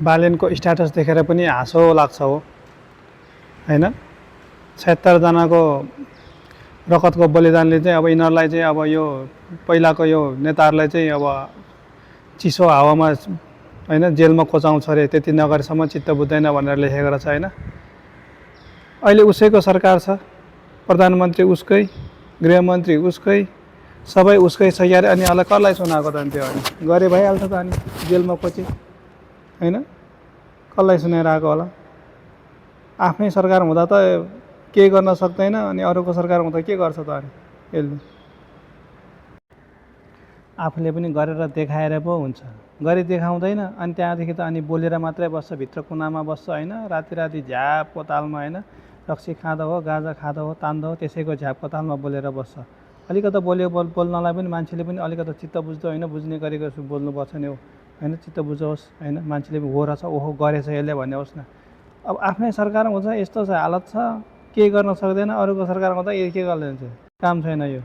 बालेनको status देखेर पनि हाँसो लाग्छ हो हैन। 76 जनाको रगतको बलिदानले चाहिँ अब यिनीहरूलाई चाहिँ अब यो पहिलाको यो नेताहरूलाई चाहिँ अब चिसो हावामा हैन जेलमा कोचाउँछ अरे, त्यति नगरेसम्म चित्त बुझ्दैन भनेर लेखेको रहेछ हैन। अहिले उसैको सरकार छ, प्रधानमन्त्री उसकै, गृहमन्त्री उसकै, सबै उसकै छ यार। अनि कसलाई सुनाएको त अनि त्यो अनि गरे भइहाल्छ त अनि जेलमा कोची हैन। कसलाई सुनाएर आएको होला? आफ्नै सरकार हुँदा त केही गर्न सक्दैन अनि अरूको सरकार हुँदा के गर्छ त अनि यसले? आफूले पनि गरेर देखाएर पो हुन्छ, गरी देखाउँदैन अनि त्यहाँदेखि त अनि बोलेर मात्रै बस्छ, भित्र कुनामा बस्छ हैन। राति राति झ्यापको तालमा हैन रक्सी खाँदो हो, गाँजा खाँदो हो, तान्दो हो, त्यसैको झ्यापको तालमा बोलेर बस्छ। अलिकति बोल्नलाई पनि मान्छेले पनि अलिकति चित्त बुझ्दो हैन, बुझ्ने गरेको बोल्नुपर्छ नि हो हैन। चित्त बुझोस् हैन, मान्छेले हो रहेछ, ओहो गरेछ यसले भन्ने होस् न। अब आफ्नै सरकार हुन्छ यस्तो छ हालत छ, केही गर्न सक्दैन। अरूको सरकार हुँदा यो के गर्दै हुन्छ? काम छैन यो।